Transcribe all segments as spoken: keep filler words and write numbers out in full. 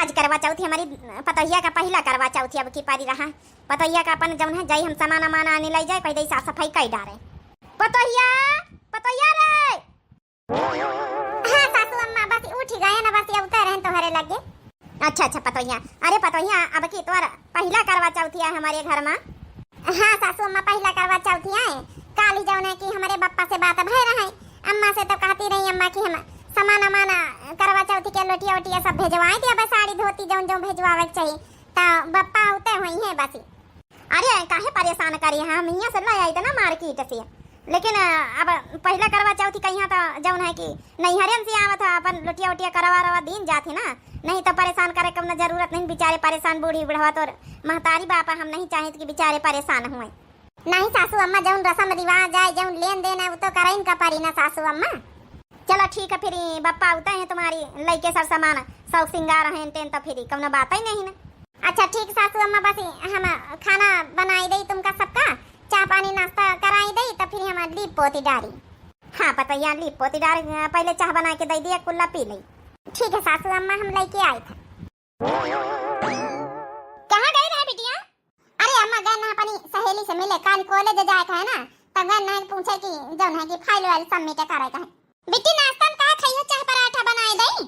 आज करवा चौथ ही हमरी पतोहिया का पहिला करवा चौथ ही अब की पारी रहा। पतोहिया का अपन जौन है जाई हम सामान अमान आने लइ जाए, पहिले साफ सफाई कइ डारे। पतोहिया, पतोहिया रे। हाँ सासू अम्मा, बस उठ गए ना, बस ये उतर रहन तोहरे लगे। अच्छा, अच्छा पतोहिया, अरे पतोहिया, अब की तोर पहिला करवा चौथ ही है हमरे घर मा। हाँ सासू अम्मा, पहिला करवा चौथ ही है। काली जौन है कि हमरे बप्पा से बात भय रहे, अम्मा से तो कहती रही अम्मा कि हम सामान अमान करवा चौथ के लोटिया ओटिया सब भेजवाए दिया, बस साड़ी धोती जौन जौन भेजवावे के चाहिए, तो बप्पा होते हुई है बस। अरे काहे परेशान करी, हम हियाँ से लै आई त ना मार्केट से, लेकिन अ, अब पहिला करवा चौथ कहिया त जौन है कि नैहरन से आवत है, अपन लोटिया ओटिया करवा रवा दिन जात है ना, नहीं तो परेशान करे कौनो जरूरत नहीं। बेचारे परेशान बूढ़ी बुढ़वा तोर महतारी बापा, हम नहीं चाहित कि बेचारे परेशान हुए। नहीं सासू अम्मा, जौन रसम रिवाज आए, जौन लेन देन है, वो तो करइन का परी ना सासू अम्मा। चलो ठीक है, फिर ई बप्पा उतरे हैं तुम्हारी लइके सब सामान, शौक सिंगार हैं तेन, तो फिर ई कौनो बात ही नहीं ना। अच्छा ठीक सासू अम्मा, बस हम खाना बनाई दई तुमका सबका, चाह पानी नाश्ता कराई दई, तो फिर हम लीप पोती डारी। हाँ पतोहिया, लीप पोती डार, पहिले चाह बना के दइ दिया, कुल्ला पी लई। ठीक है सासू अम्मा, हम लइके आई था। कहाँ गई रहे बिटिया? अरे अम्मा, गए ना अपनी सहेली से मिले, काल कॉलेज जाए का है ना, तब गए ना पूछे कि जौन है कि फाइल वाइल सबमिट करे का है। बिट्टी, नाश्ता में का खाई हो? चाह पराठा बनाए दई?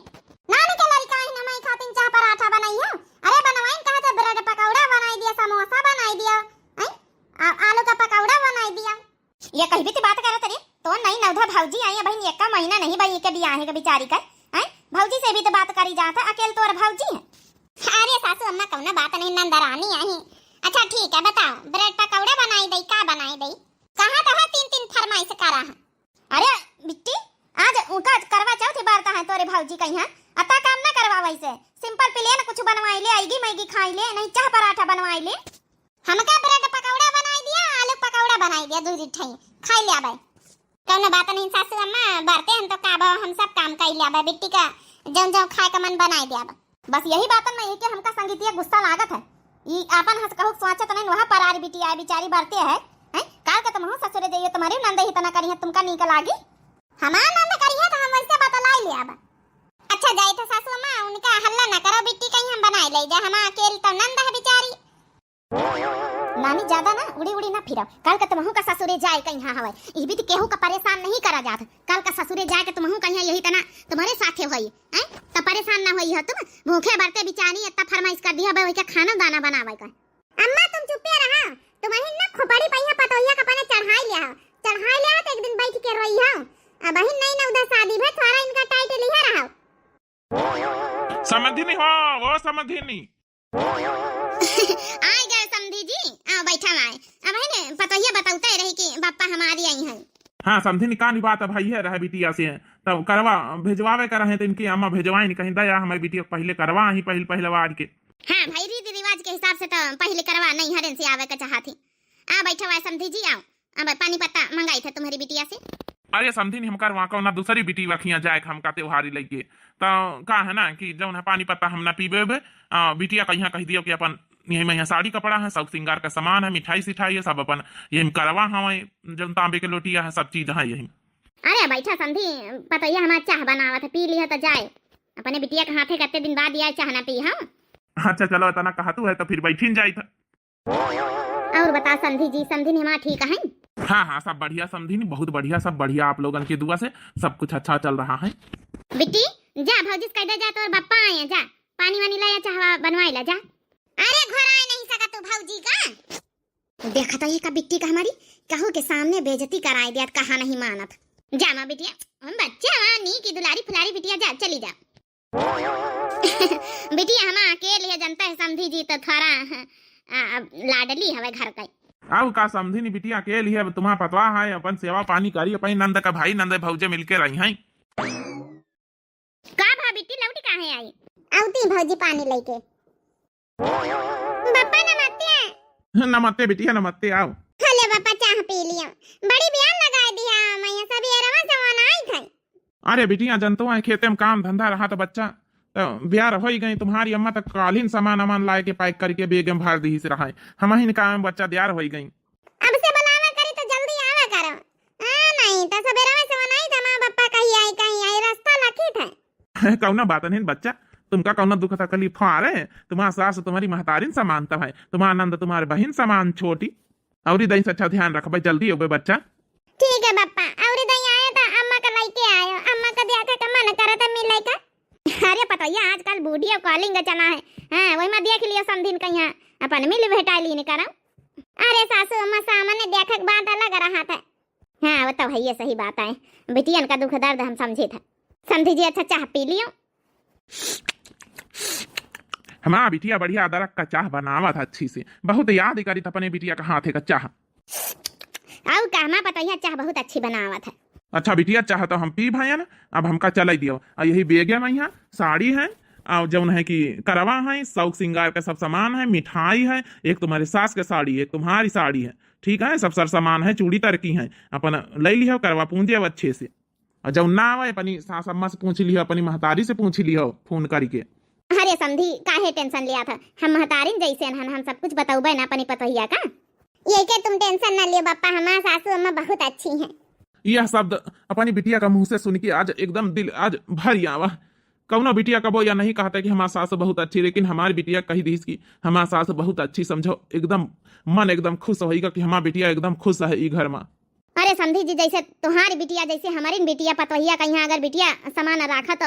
नानी के लड़का है ना, मैं खातिन चाह पराठा बनाई हो। अरे बनवाइन कहा तो ब्रेड पकौड़ा बनाई दिया, समोसा बनाई दिया, हैं? आ, आलू का पकौड़ा बनाई दिया। ये कही भी तो बात करत रे, तो नई नवधा भौजी आई है, बहिन एक महीना नहीं भई के बियाहे के बिचारी का, हैं? भौजी से भी तो बात करी जात है, अकेल तोर भौजी है। अरे सासू अम्मा, कौनो बात नहीं, नंदरानी आई। अच्छा ठीक है, बताओ ब्रेड पकौड़ा बनाई दई, का बनाई दई? कहा तो है तीन तीन फरमाइश करा है। अरे बिट्टी, आज उनका करवा चौथ बरता है तोरे भौजी कहिया, अता काम ना करवा वैसे, सिंपल प्लेन कुछ बनवाई ले, आएगी मैगी खाई ले, नहीं चाह पराठा बनवाई ले। हमका ब्रेड पकौड़ा बनाई दिया, आलू पकौड़ा बनाई दिया, दू ठई खाई ले आबे। कौनो बात नहीं सासू अम्मा, बरते हम तो का बा, हम सब काम कर ले आबे, बिट्टी का जौन जौन खाए का मन बनाई दे आबे। बस यही बातन में एके हमका संगीतिया गुस्सा लागत है। ई आपन हंस कहूक सोचत नहीं, वहाँ परारी बिटी आए बिचारी बरते है, हैं? काल के तुमहू ससुरे जाइयो, तुम्हारी नंद ही तना करिया, तुमका नीक लागी? हमार नंद करिया तो हम वैसे बतलाई ले आबे। अच्छा जाई थे सासू अम्मा, उनका हल्ला ना करो, बिट्टी कहीं हम बनाई ले जा, हम अकेल तो नंद है बिचारी। नानी, ज्यादा ना उड़ी उड़ी ना फिरब। काल का तुमहू का ससुरे जाए कहीं हवे। ई भी तो केहू का परेशान नहीं करा जात। काल का ससुरे जाए के तुमहू कहीं यही तना तुम्हारे साथे होई, हैं? त परेशान ना होई हो तुम। भूखे बरते बिचारी इतना फरमाइश कर दिया, वही के खाना दाना बनावे का। अम्मा तुम चुप्पे रहा। तुमहिन ना खोपड़ी पहिया पतोहिया का पने चढ़ाई लिया हो। चढ़ाई लिया हो तो एक दिन बैठ के रोई हो। अब बहिन नहीं ना उधर शादी भे थोड़ा इनका टाइट लिया रहा हो। समधिनी हो, वो समधिनी। आइ गए समधी जी, आओ बैठा आए। अब है ने पतोहिया बतौते रही कि बप्पा हमारी आई हैं। हाँ समधिनी, कानी बात अब है रहे बिटिया से, तब करवा भेजवावे का रहे तो इनकी अम्मा भेजवाइन कहीं दया हमारी बिटिया को पहले करवा ही पहल पहलवार के। हाँ भाई, रीति रिवाज के हिसाब से तो पहले करवा नहीं हरन से आवे का चाहत ही। आ बैठा आए समधी जी, आओ। अब पानी पत्ता मंगाई था तुम्हारी बिटिया से। अरे समधिन, हमका वहाँ कौना दूसरी बिटी वखिया जाए के हमका त्योहारी लइके। त का है ना कि जौन है पानी पत्ता हम ना पीबे उबे, आ, बिटिया कहिया कह दियो कि अपन यही में यहाँ साड़ी कपड़ा है, शौक सिंगार का सामान है, मिठाई सिठाई है, सब अपन यही में करवा हवे, जौन तांबे के लोटिया है, सब चीज है यही। अरे बैठा समधी, पतोहिया हमार चाह बनावत है, पी लिया तो जाए। अपने बिटिया के हाथे कते दिन बाद आए, चाह ना पी हम। अच्छा चलो, इतना कहतू है तो फिर बैठिन जाई था। और बता समधी जी, समधी निमा ठीक है? हाँ, हाँ, सब बढ़िया समधी नी, बहुत बढ़िया, सब बढ़िया, आप लोगन के दुआ से सब कुछ अच्छा चल रहा है। बिट्टी, जा भौजी से कह दे, जा तोर बप्पा आए हैं, जा पानी वानी ला या चाहवा बनवाए ला, जा। अरे घोराए नहीं सका तू भौजी का। देखा तो ये का बिट्टी का हमारी, कहू के सामने बेइज्जती कराए दिया, कहा नहीं मानत। जा माँ बिटिया, हम बच्चा माँ नी की दुलारी फुलारी बिटिया, जा चली जा। बिटिया, हम अकेले है, जनता है, समधी जी तो थोड़ा, आ, आ, लाडली हवे घर का। अब का समधी नी बिटिया, अकेले है, अब तुम्हारा पतवा है, अपन सेवा पानी करी, अपन नंद का भाई, नंद भौजे मिलके रही हैं। का भा बिट्टी, लौटी काहे आई? औती भौजी पानी लेके। बप्पा नमस्ते। नमस्ते बिटिया, नमस्ते, आओ। हले बप्पा, चाह पी लियो। बड़ी बियान लगाए दिया, मैं सब ये रवा जवान आई थे। अरे बिटिया, जनतो है, खेते में काम धंधा रहा तो बच्चा, तो ब्यार होई गई। तुम्हारी अम्मा तो कालीन सामान अमान लाए के पैक करके बैग में भर दी से रहा है। हम ही काम बच्चा ब्यार होई गई। अब से बुलावा करी तो जल्दी आवा करो। हाँ, नहीं तो सबेरा में से बनाई तो माँ बप्पा कहीं आई, कहीं आई, रास्ता लखी थे। कौनो बात नहीं बच्चा, तुमका कौनो दुख तकलीफ हो रहे? तुम्हार सास तुम्हारी महतारिन समान तो है, तुम्हार नंद तुम्हारे बहिन समान छोटी। अउरी दई से अच्छा ध्यान रखबे, जल्दी अउबे बच्चा। ठीक है बप्पा, अउरी दई आए तो अम्मा का लइके आयो, अम्मा का देखा का मन करत है मिले का। अरे पतोहिया, आजकल video calling का चला है, हाँ, वही में देख लियो समधिन कहिया, अपन मिल भेटाई लीन करम। अरे सासू अम्मा सामने देखक बात अलग रहत है। हाँ, वो तो है, ये सही बात है, बिटियन का दुख दर्द हम समझित है। समधी जी, अच्छा चाह पी लियो। हमार बिटिया बढ़िया अदरक का चाह बनावत है अच्छी से, बहुत याद करित अपने बिटिया का हाथे का चाह। अउ का, हमार पतोहिया चाह बहुत अच्छी बनावत है। अच्छा बिटिया, चाह तो हम पी भयन, अब हमका चलइ दियो। आ यही बेगे में यहाँ साड़ी है, और जौन है कि करवा है, शौक सिंगार का सब सामान है, मिठाई है, एक तुम्हारे सास के साड़ी, एक तुम्हारी साड़ी है, ठीक है, सब सर सामान है, चूड़ी तरकी है, अपन लइ लिहो, करवा पूंजे अब अच्छे से। और जौन ना आवे, अपनी सास अम्मा से पूछ लिहो, अपनी महतारी से पूछ लिहो फोन करके। अरे समधी, काहे tension लिया था? हम महतारिन जैसे हन, हम सब कुछ बतौबे ना अपनी पतोहिया का। ये के तुम tension ना लियो बप्पा, हमार सासू अम्मा बहुत अच्छी हैं। यह शब्द अपनी बिटिया का मुंह से सुन के आज एकदम दिल आज भर आवा। कौनो बिटिया कबो या नहीं कहता कि हमार सास बहुत अच्छी, लेकिन हमारी बिटिया कही दीस कि हमार सास बहुत अच्छी, समझो एकदम मन एकदम खुश होइगा कि हमार बिटिया एकदम खुश है ई घर में। अरे समधी जी, जैसे तुम्हारी बिटिया, जैसे हमारी बिटिया, पतोहिया का यहाँ अगर बिटिया समान राखा तो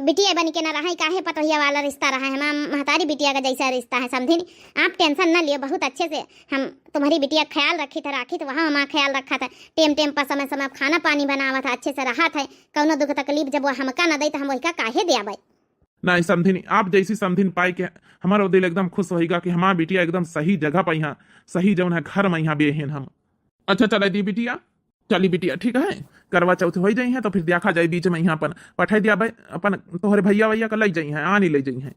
बिटिया बन के ना रहा, काहे पतोहिया वाला रिश्ता रहा है, हमार महतारी बिटिया का जैसा रिश्ता है। समधिन, आप tension ना लियो, बहुत अच्छे से हम तुम्हारी बिटिया का ख्याल रखित है, राखित, वहाँ हमार ख्याल रखा था, टेम टेम पर समय समय खाना पानी बनावत है, अच्छे से रहत है, कौनो दुख तकलीफ जब वो हमका ना दे तो हम वही का काहे दे आबे। नहीं समधिन, आप जैसी समधिन पाई के हमारो दिल एकदम खुश होइगा कि हमार बिटिया एकदम सही जगह पर यहाँ, सही जौन है घर में यहाँ बेहेन हम। अच्छा चले दी बिटिया, चली बिटिया, ठीक है, करवा चौथ होइ जाई है तो फिर देखा जाए बीच में यहाँ अपन पठाई दिया भाई, अपन तोहरे भैया वैया का लई जाई है, आनी लई जाई है।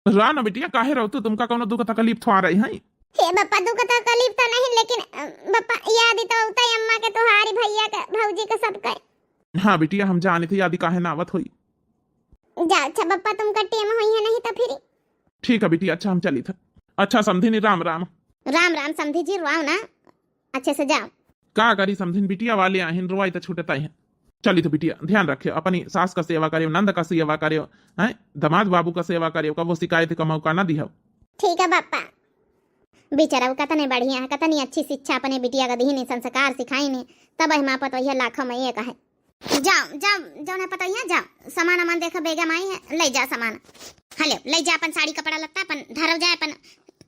रा ना बिटिया, काहे रहो तू, तुमका कौनो दुख तकलीफ थोआ रही है? हे बप्पा, दुख तकलीफ तो नहीं, लेकिन अ, बप्पा, याद ही तो होता है अम्मा के, तोहारी भैया के, भौजी के, सबके। हाँ बिटिया, हम जाने थे याद ही काहे ना आवत होई। जा अच्छा बप्पा, तुमका टेम होई है नहीं तो फिर। ठीक है बिटिया, अच्छा हम चली था। अच्छा समधिनी, राम राम। राम राम समधी जी, रोआओ ना, अच्छे से जाओ। का करी समधिन, बिटिया वाले आहिन, रोआई तो छूटता ही है। चली तो बिटिया, ध्यान रखे, अपनी सास का सेवा करे, नंद का सेवा करे, हैं, दामाद बाबू का सेवा करे, कबो शिकायत का मौका ना दिहो। ठीक है बप्पा। बेचारा वो कतने बढ़िया है, कतनी अच्छी शिक्षा अपने बिटिया का दीहिन, संस्कार सिखाइन, तब है माँ पतोहिया लाखों में एक है। जाओ, जाओ, जौन है पतोहिया, जाओ, सामान अमान देखो, बेगा माई है, ले जा सामान। हले, ले जा अपन साड़ी कपड़ा लत्ता, अपन धरो जाए, अपन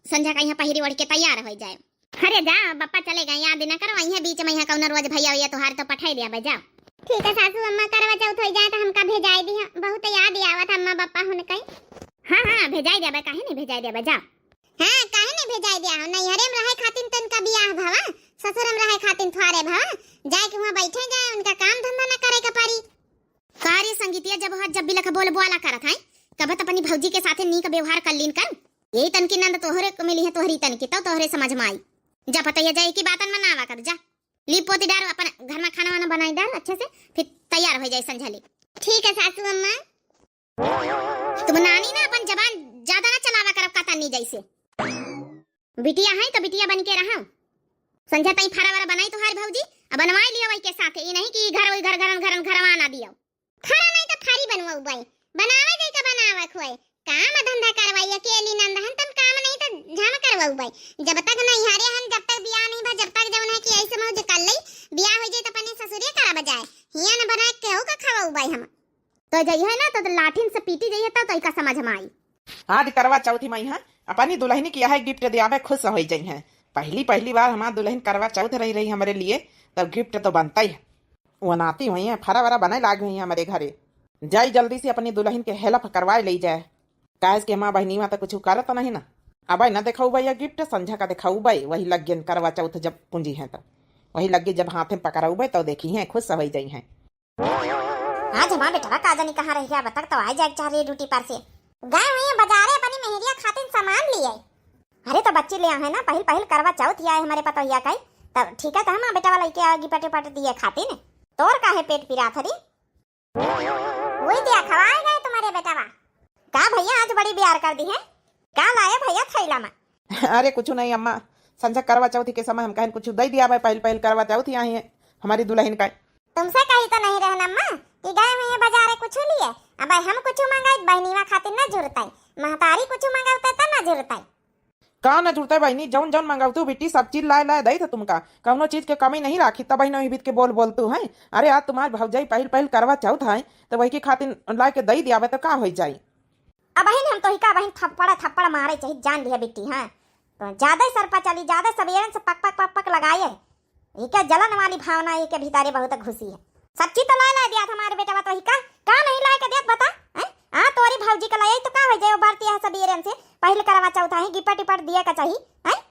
संझा का यहाँ पहिरी ओढ़ के तैयार हो जाए। अरे जा, बप्पा चले गए, याद ना करो, यहाँ बीच में यहाँ कौनो रोज भैया वैया तोहार तो पठाई दिया बे, जाओ। ठीक है सासू अम्मा, करवा चौथ हो जाए तो हमका भेजाई दिहा, बहुत याद आवत अम्मा बप्पा हुन कई। हाँ, हाँ, भेजाई दिया बे, काहे नहीं भेजाई दिया बे, जाओ। हाँ, काहे नहीं भेजाई दिया हो? नैहरे में रहे खातिन तो इनका बियाह भवा, ससुर में रहे खातिन थोड़े भवा, जाए के वहाँ बैठे जाए, उनका काम धंधा न करे के पड़ी। का रे संगीतिया, जब हाथ जब भी लख बोल बोला करत है, कब तो अपनी भौजी के साथे नीक व्यवहार कर लीन कर। यही तन की नंद तोहरे को मिली है, तोहरी तन की, तब तोहरे समझ में आई। जा पतोहिया, जा एक ही बातन में ना आवा कर, जा। लीप पोती डाल, अपन घर में खाना वाना बनाई डाल अच्छे से, फिर तैयार हो जाए संझली। ठीक है सासू अम्मा। तुम नानी ना अपन जबान ज्यादा ना चलावा करब का तन्नी जैसे। बिटिया है तो बिटिया बन के रहो। संझा तई फरा वरा बनाई तोहार भौजी, अब बनवाई लियो वही के साथे, ई नहीं कि घर वही घर घरन घरन घरवा ना दियो। फरा नहीं तो फरी बनवाऊ बाई, बनावे दे का बनावे खोए, काम धंधा करवाई, अकेली नंद हन तम काम नहीं तो झाम करवाऊ बाई। जब तक नैहरे हन, जब तक बियाह नहीं भा, जब तक जवन है कि ऐसे मौज कर लई, बियाह हो जाए तो अपने ससुरे करब जाए, हियां न बना के केहू का खवाऊ बाई हम। तो जइहे ना तो लाठिन से पीटी जइहे तब तो इका समझ में आई। आज करवा चौथी में यहाँ अपनी दुल्हनी की यह gift दियावे खुश हो जइहे। पहली पहली बार हमार दुल्हन करवा चौथ रही रही हमरे लिए, तब gift तो बनता ही है। वो नाती हुई है, फरा वरा बने लाग हुई है हमरे घरे। जाई जल्दी से अपनी दुल्हन के help करवाए ले जाए, काहे कि हमार बहनीवा तो कुछ करत नहीं ना। अब न दिखाऊ भाई gift, संझा का दिखाऊ भाई, वही लग गयन करवा चौथ जब पूंजी है तो, वही लग गई जब हाथे में पकड़ाऊ भाई तो देखी है खुश हो जाई है। आज हमार बेटवा का जानी कहाँ रह गया, अब तक तो आ जाए चाह रही duty पर से। गए हुई हैं बाजारे अपनी मेहरिया खातिर सामान लिए। अरे तो बच्ची ले आए ना, पहिल पहिल करवा चौथ ही आए हमारे पतोहिया का ही। तब ठीक है, तो हम बेटवा लेके आओगी पटे पटे दिए खातिर। तोर काहे पेट पिरात हरी? वही दिया खवाए गए तुम्हारे बेटवा। का भैया आज बड़ी बियार कर दी है? का लाए भैया थैला में? अरे कुछ नहीं अम्मा, संझा करवा चौथी के समय हम कहन कुछ दे दिया भाई, पहिल पहिल करवा चौथी आई है हमारी दुल्हन का। तुमसे कही तो नहीं रहन अम्मा कि गए हुए हैं बाजारे कुछ लिए। अब हम कुछ मंगाई, बहनीवा खातिर न जुरताई, महतारी कुछ मंगाते तो न जुरताई। का न जुरताई बहिनी, जौन जौन मंगावतू बिट्टी सब चीज लाए लाए दई था तुमका, कौनो चीज के कमी नहीं राखी। तब बहिनो ही बीत के बोल बोलतू है। अरे आज तुम्हार भौजाई पहिल पहिल करवा चौथ है, तो वही के खातिर लाए के दई दियावे तो का होई जाई। अब बहिन हम तो ही का बहिन थप्पड़ थप्पड़ मारे चाहिए, जान लिया बिट्टी, हाँ तो ज्यादा ही सरपा चली, ज्यादा सबेरन से पक पक पक पक लगाए। एके जलन वाली भावना एके भीतरे बहुत घुसी है। सब चीज तो लाए लाए दिया था हमारे बेटवा, तो ही का, का नहीं लाए के दिया बता? हैं? आ तोरी भौजी के लाए तो का हो जाए, वो बारती है सबेरन से, पहले करवा चौथा है, गिपट टिपट दिए का चाहिए, हैं?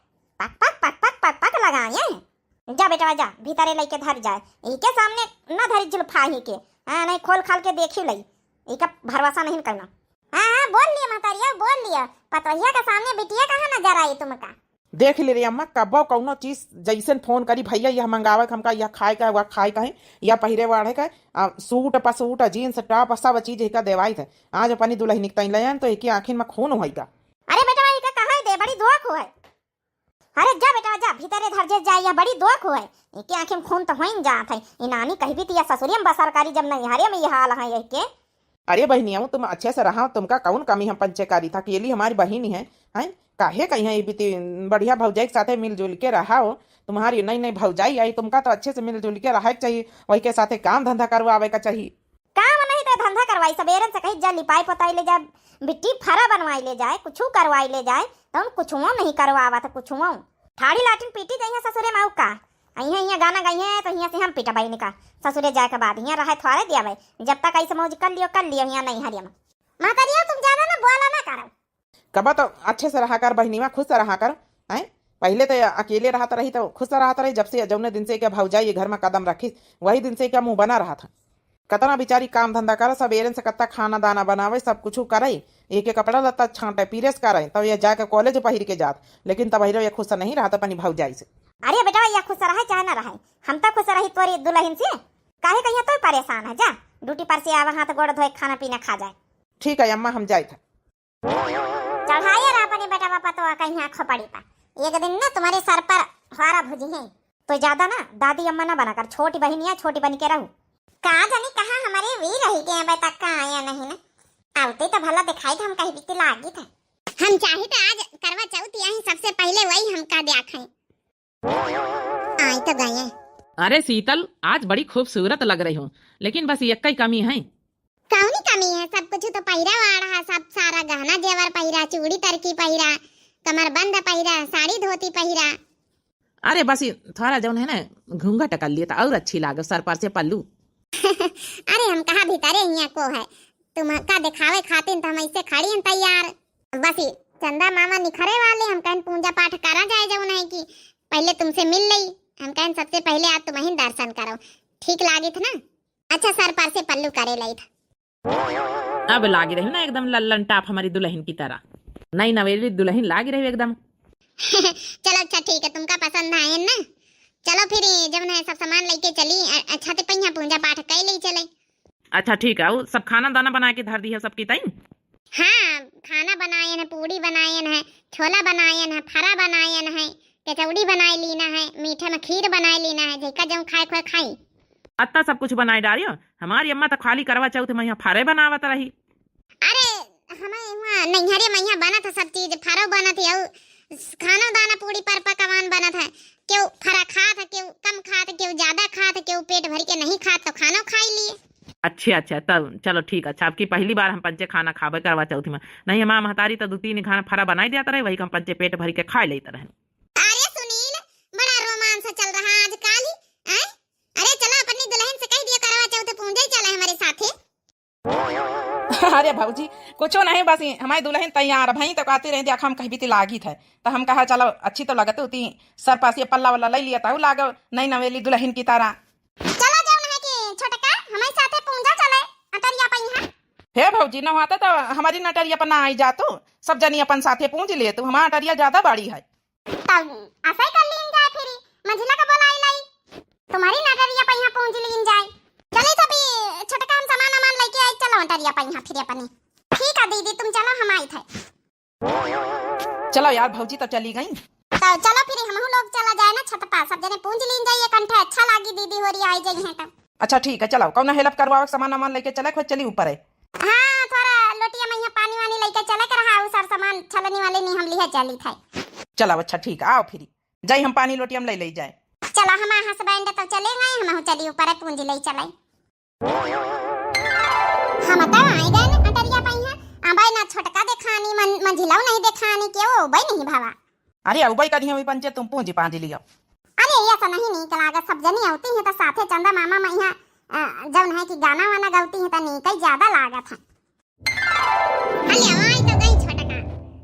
पक पक पक पक पक पक लगाए हैं। जा बेटवा जा, भीतरे लेके धर जाए, एके सामने ना धरी जुल्फा ही के, हाँ नहीं खोल खाल के देखी लई, एका भरवासा नहीं करना। हाँ हाँ बोल लिया महतारिया, बोल लिया, पतोहिया के सामने बिटिया कहाँ नजर आई तुमका? देख ले रे अम्मा, कबो कौनो चीज जैसन फोन करी, "भैया यह मंगावे के हमका, यह खाए का, वह खाए का है, या पहिरे वाढ़े का, आ, सूट पा सूट, जींस टॉप, सब चीज एका देवाई थे।" आज अपनी दुल्हनी के तैं ले आन तो एके आँखिन में खून होई का। अरे बेटा, एका कहाँ दे, बड़ी दुख होए। अरे जा बेटा जा, भीतरे धर जे जा, यह बड़ी दुख होए। एके आँखिन में खून तो होइन जात है। ई नानी कहबी तो यह ससुरिया में बसर करी, जब नैहरे में यह हाल है एके। अरे बहिनिया, तुम अच्छे से रहा, तुमका कौन कमी हम पंचे करी था, अकेली हमारी बहिनी है, हैं? काहे कहीं है, बीती बढ़िया भौजाई के साथे मिलजुल के रहा हो, तुम्हारी नई नई भौजाई आई, तुमका तो अच्छे से मिलजुल के रहे के चाहिए, वही के साथे काम धंधा करवावे का चाहिए। काम नहीं तो धंधा करवाई, सबेरन से कही जा लिपाई पोताई ले जा, बिट्टी फरा बनवाई ले जाए, कुछ करवाई ले जाए, तो हम कुछ नहीं करवावा था, कुछ ठाड़ी लाटिन पीटी जइहे ससुरे माऊ का। अइहे हियाँ गाना गइहे तो हियाँ से हम पिटबै इनका। ससुरे जाए के बाद हियाँ रहे थोड़े दियाबै। जब तक ऐसे मौज कर लियो, कर लियो हियाँ नैहरिया में। महतरिया तुम ज्यादा ना बोला ना करो। कबा तो अच्छे से रहा कर बहिनीवा, खुश से रहा कर। हैं? पहले तो अकेले रहत रही तो खुश से रहत रही, जब से जौने दिन से क्या भौजाई ये घर में कदम रखी, वही दिन से क्या मुँह बना रहा था। कतना बिचारी काम धंधा करे, सबेरन से कत्ता खाना दाना बनावे, सब कुछ करे, एके कपड़ा लत्ता छांटे, पीरेस करे, तब ये जाके कॉलेज पहिर के जात, लेकिन तब पहिरो ये खुश नहीं रहत अपनी भौजाई से। अरे बेटा, ये खुश रहे चाहे ना रहे, हम तो खुश रही तोरी दुल्हन से। काहे कहिया तो परेशान है, जा ड्यूटी पर से आवा, हाथ गोड़ धोए, खाना पीना खा जाए। ठीक है अम्मा, हम जाए थे। चढ़ाए रहा अपने बेटवा पतोह कहीं खोपड़ी पर, एक दिन ना तुम्हारे सर पर हवारा भुजी है। तो ज्यादा ना दादी अम्मा ना बना कर, छोटी बहिनिया छोटी बन के रहू। का जानी कहाँ हमारे वी रही गए, अबे तक का आया नहीं ना। आवते तो भला दिखाई था, हम कहीं बीती लागी था। हम चाही तो आज करवा चौथ यही सबसे पहले वही हमका देखें। आई तो गए। अरे शीतल, आज बड़ी खूबसूरत लग रही हो, लेकिन बस एक ही कमी है। कौनी कमी है? सब कुछ तो पहिरा वाड़ा है, सब सारा गहना जेवर पहिरा, चूड़ी तरकी पहिरा, कमरबंद पहिरा, साड़ी धोती पहिरा। अरे बस ये थोड़ा जौन है ना घूंघट कर लिए तो और अच्छी लागे, सर पर से पल्लू। अरे हम कहा भीतरे हिया को है, तुमका दिखावे खातिर तो हम ऐसे खड़ी हैं तैयार। बस ये चंदा मामा निखरे वाले, हम कहन पूजा पाठ करा जाए जौन है कि पहले तुमसे मिल लई, हम कहन सबसे पहले आज तुम ही दर्शन करो, ठीक लागित ना? अच्छा, सर पर से पल्लू करे लई था। अब लागी रही ना एकदम लल्लन टाप हमारी दुल्हन की तरह, नई नवेली दुल्हन लागी रही एकदम। चलो अच्छा ठीक है, तुमका पसंद आए ना। चलो फिर ये जब ना सब सामान लेके चली, अ-, अच्छा ते पहिया पूजा पाठ कर ले चले। अच्छा ठीक है, वो सब खाना दाना बना के धर दी है सबकी तई। हाँ, खाना बनायन है, पूड़ी बनायन है, छोला बनायन है, फरा बनायन है, कचौड़ी बनाए लीना है, मीठे में खीर बनाए लीना है, जेका जौन खाए खोए खाई। अत्ता सब कुछ बनाए डारियो। हमारी अम्मा तो खाली करवा चौथ में यहाँ फरे बनावत रही। अरे, हमें यहाँ नैहरे में यहाँ बनत है सब चीज, फरो बनत है, और खाना दाना पूड़ी पर पकवान बनत है। केहू फरा खात है, केहू कम खात है, केहू ज्यादा खात है, केहू पेट भर के नहीं खात तो खानो खाई लिए। अच्छा, अच्छा, तब चलो ठीक है। अच्छा, आपकी पहली बार हम पंचे खाना खाबे करवा चौथ में। नहीं, हमार महतारी तो दो तीन खाना फरा बनाई देत रहे, वही हम पंचे पेट भर के खा लेत रहे। अरे सुनील, बड़ा रोमांस चल रहा आजकल, हैं? अरे चलो अपनी दुल्हन से कह दियो करवा चौथ पूंजे चले हमारे साथे। अरे भौजी, कुछो नहीं, बस ये हमारी दुल्हन तैयार भई तो कहती रही, "देख हम कहीं बीती लागित है।" तो हम कहा, "चलो अच्छी तो लगत होती, सर पास ये पल्ला वल्ला ले लिया, ताऊ लागो नई नवेली दुल्हन की तरह।" चलो जौन है कि छोटका हमारे साथे पूंजा चले अटरिया पे यहाँ। हे भौजी, न होता तो हमारी नटरिया पर ना आई जा तू, सब जनी अपन साथे पूंज ले तू, हमारा अटरिया ज्यादा बड़ी है। तब ऐसा ही कर लीन जाए फिर, मंझिला का बोलाई लाई, तुम्हारी नटरिया पे यहाँ पूंज लीन जाए। चले सभी छोटका हम सामान वामान लेके आई, चलो नटरिया पे यहाँ फिर अपनी। ठीक है दीदी, तुम चलो, हम आई थे। चलो यार, भौजी तो चली गई। तो चलो फिर हमहू लोग चला जाए ना छत पर, सब जने पूंज लीन जाए, कंठे अच्छा लागी, दीदी होरी आई जाई हैं तो। अच्छा ठीक है, चलाओ, कौनो help करवावे के सामान वामान लेके चले, खुद चली ऊपर है। हाँ, थोड़ा लोटिया में यहाँ पानी वानी लेके चले के रहा, उ सर सामान छलनी वाले नहीं हम लिहे चली थे। चलाओ, अच्छा ठीक, आओ फिर, जाई हम पानी लोटिया में ले, ले जाए। चला, हम husband तो चले गए, हम चली ऊपर है, पूंजी ले चले। हम तो आई गए ना अटरिया पे यहाँ, अबे ना छोटका देखानी, मन-, मंझिलऊ नहीं देखानी, के वो अबे नहीं भावा। अरे अबे करी हम पंचे, तुम पूंजी पांजी लियो। अरे ऐसा नहीं नीक लागत, सब जनी आवती हैं तो साथे चंदा मामा में यहाँ, अ, जौन है कि गाना वाना गावती हैं तो नीक ही ज्यादा लागत है। अरे आई तो गई छोटका,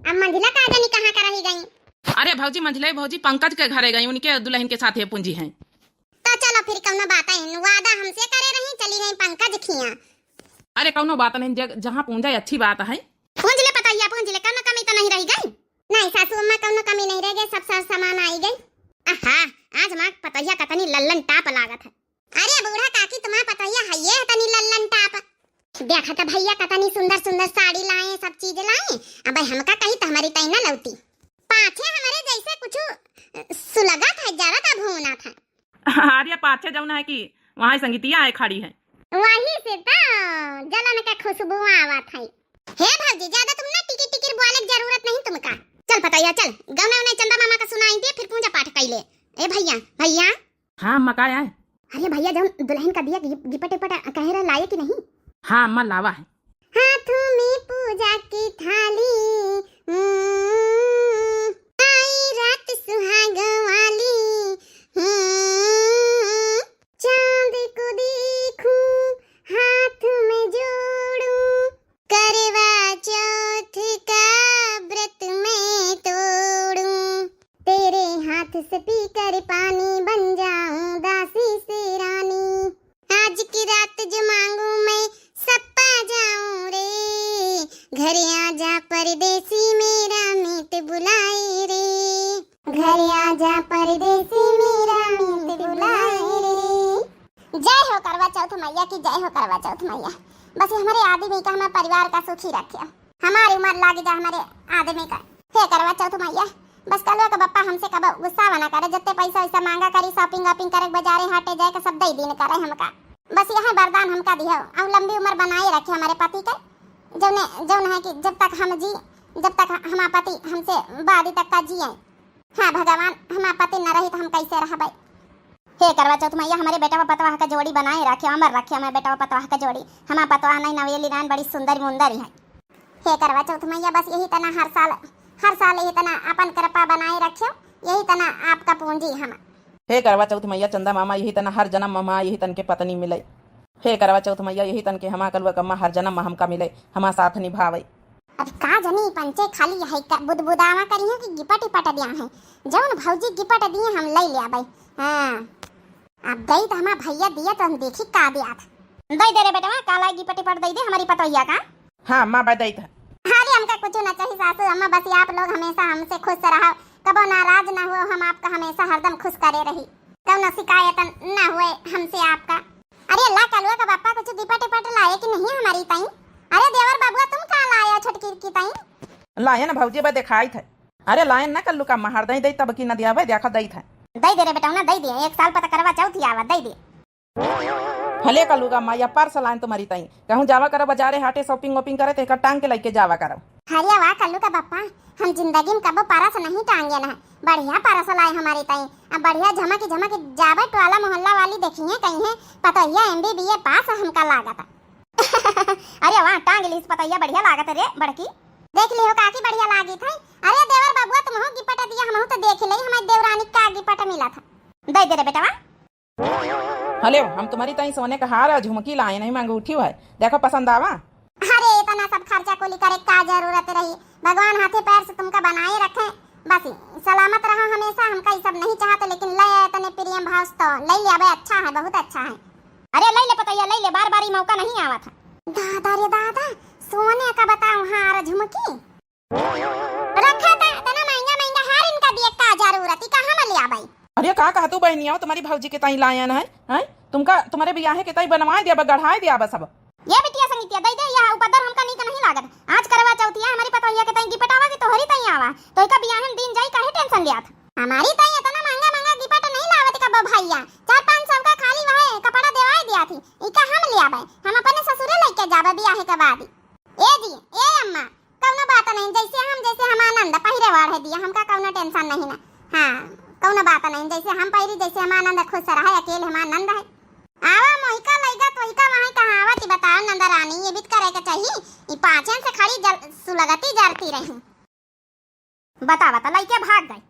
अब मंझिला का जनी कहाँ का रही गई? अरे भौजी, मंझिला भौजी पंकज के घरे गई, उनके दुल्हन के साथे पूंजी हैं। तो चलो फिर कौनो बात है, वादा हमसे करे रही, चली गई पंकज खिया। अरे कौनो बात नहीं, जग-, जहाँ पूंजा अच्छी बात है। पूंज ले पतोहिया, पूंज ले, कौनो कमी तो नहीं रही गई? नहीं सासू अम्मा, कौनो कमी नहीं रह गई, सब सर सामान आई गई। आहा, आज माँ पतोहिया कतनी लल्लन टाप लागत है। अरे बूढ़ा काकी, तुम्हार पतोहिया है ये तनी लल्लन टाप। देखा तो भैया कतनी सुंदर सुंदर साड़ी लाए, सब चीज लाए। अब हमका कही तो हमारी तई ना लौती। पाछे हमारे जैसे कुछ सुलगत है, जरत है, भूनत है। अरे पाछे जौन है कि वहाँ संगीतिया है खड़ी है। वही से तो जलन के खुशबू आवत है। हे भौजी, ज्यादा तुम ना टिकिर टिकिर बोले के जरूरत नहीं तुमका। चल पतोहिया चल, गौने उन्हें चंदा मामा का सुनाई दे, फिर पूजा पाठ कैले। ए भैया, भैया। हाँ अम्मा, का है? अरे भैया, जौन दुल्हन का दिया गिप-, गिपट विपट कहे रहे, लाए कि नहीं? हाँ अम्मा, लावा है। हाथों में पूजा की थाली, हम्म, आई रात सुहाग वाली, हम्म, चांद को देखूं, हाथ में जोड़ूं, करवा चौथ का व्रत मैं तोड़ूं, तेरे हाथ से पीकर पानी, बन जाऊं दासी से रानी। आज की रात जो मांगू मैं, सब पा जाऊं रे। घर आजा परदेसी, मेरा मीत बुलाए रे। घर आजा परदेसी, मेरा मीत बुलाए रे। जय हो करवा चौथ मैया की, जय हो करवा चौथ मैया। बस ये हमारे आदमी का, हमारे परिवार का सुखी रखे, हमारी उम्र लागी जा हमारे आदमी का। हे करवा चौथ मैया, बस कलुआ का बप्पा हमसे कब गुस्सा ना करे, जत्ते पैसा वैसा मांगा करी, shopping वॉपिंग करे, बाजारे हाटे जाए के सब दे दीन करे हमका। बस यह वरदान हमका दियो और लंबी उम्र बनाए रखे हमारे पति के, जौने, जौन है कि जब तक हम जी, जब तक हमारा पति हमसे बादी तक का जिए। हाँ भगवान, हमार पति न रही तो हम कैसे रहबै? हे करवा चौथ मैया, हमारे बेटवा पतवाह का जोड़ी बनाए रखे, अमर रखे हमारे बेटवा पतवाह का जोड़ी। हमार पतवाह नहीं नवेली रान बड़ी सुंदर मुंदर है। हे करवा चौथ मैया, बस यही तना हर साल, हर साल यही तना अपन कृपा बनाए रखे, यही तना आपका पूंजी हम। हे करवा चौथ मैया, चंदा मामा यही तना हर जन्म में यही तन के पत्नी मिले। हे करवा चौथ मैया, यही तन के हमा कलुआ कम्मा हर जन्म में हमका मिले, हमा साथ निभावे। अब का जनी पंचे खाली है का बुदबुदावा करिहे कि गिपट इपट दिया है। जौन भौजी गिपट दिए हम ले ले आबै। हाँ। अब दई त हमार भैया दिया तो हम देखी का दिया था। दई दे रे बेटवा, काला गिपट इपट दई दे हमारी पतोहिया का। हाँ, माँ बा दई था। अरे हमका कुछ ना चाहिए सासू अम्मा, बस आप लोग हमेशा हमसे खुश रहो, कबो नाराज ना हो, हम आपका हमेशा हरदम खुश करे रही। कौनो शिकायत ना हुए हमसे आपका। अरे ला कलुआ का बापा कुछ गिपट इपट लाए कि नहीं हमारी ताई? अरे देवर बबुआ तुम का लाया छोटकी की ताई? लायन भौजी बा देखाई थे। अरे लायन ना कल्लू का महर दई दई तब की न दिया बे देखा दई थे। दई दे रे बेटौना दई दे, एक साल पता करवा चौथ आवा दई दे। हले कल्लू का माया पर्स लायन तुम्हारी ताई। कहूँ जावा करा बाजारे हाटे shopping वॉपिंग करे तो एक टांग के लेके जावा करा। अरे वाह कल्लू का बप्पा, हम जिंदगी में कबो परस नहीं टांगे ना। बढ़िया परस लाए हमारी ताई। अब बढ़िया झमक झमक जाबे, टोला मोहल्ला वाली देखिए कहीं है पतोहिया एमबीबीए पास हमका लागत। अरे वाह, टांग लीस पतोहिया, बढ़िया लागत रे बड़की। देख लिहो काकी, बढ़िया लागी थे। अरे देवर बबुआ, तुम हो गिपट दिया, हम हो तो देख ले, हमारी देवरानी का गिपट मिला था। दे दे रे बेटवा। हेलो, हम तुम्हारी ताई सोने का हार और झुमकी लाए, नहीं अंगूठी है, देखो पसंद आवा। अरे इतना सब खर्चा कुली करे का जरूरत रही? भगवान हाथे पैर से तुमका बनाए रखे, बस सलामत रहो हमेशा। हमका ये सब नहीं चाहते, लेकिन ले आए तने प्रेम भाव से तो ले लिया बे, अच्छा है, बहुत अच्छा है। अरे ले ले पतोहिया, ले ले, बार बार ये मौका नहीं आवा था। दादा रे दादा, सोने का बताओ हार झुमकी। रखा था इतना महंगा महंगा हार, इनका दिए का जरूरत, ई कहाँ में ले आबे? अरे का कहा तू बहनिया, तुम्हारी भौजी के ताई लायन है, हैं? तुमका तुम्हारे बियाहे के ताई बनवाए दिया बा, गढ़ाए दिया बा सब। ये बिटिया संगीतिया दे दे, यह उपद्रव हमका नीक नहीं लागत। आज करवा चौथिया हमारी पतोहिया के ताई गिपट आवा कि तोहरी ताई आवा, तो इका बियाहन दिन जाई काहे tension लियात? हमारी ताई इतना महंगा महंगा गिपट नहीं लावत कबो भैया, चार पाँच सौ का खाली वह कपड़ा देवाए दिया। थी, इका हम लियाबे, हम अपने ससुरे लइके जाबे बियाहे के बाद। ए जी, ए अम्मा, कउनो बात नहीं, जैसे हम, जैसे हमार नंद पहिरे वाढ़े दिया, हमका कउनो tension नहीं ना। हाँ, कउनो बात नहीं, जैसे हम पहिरी, जैसे हमार नंद खुश रहे, अकेले हमार नंद है। आवा मोहिका लइगा तोहिका वहाँ कहाँ आवत, ई बताओ नंद रानी, ये भी त करे के चाहिए। ई पाँचन से खड़ी जल, सुलगती जरती रही। बता, बता, लइके भाग गए।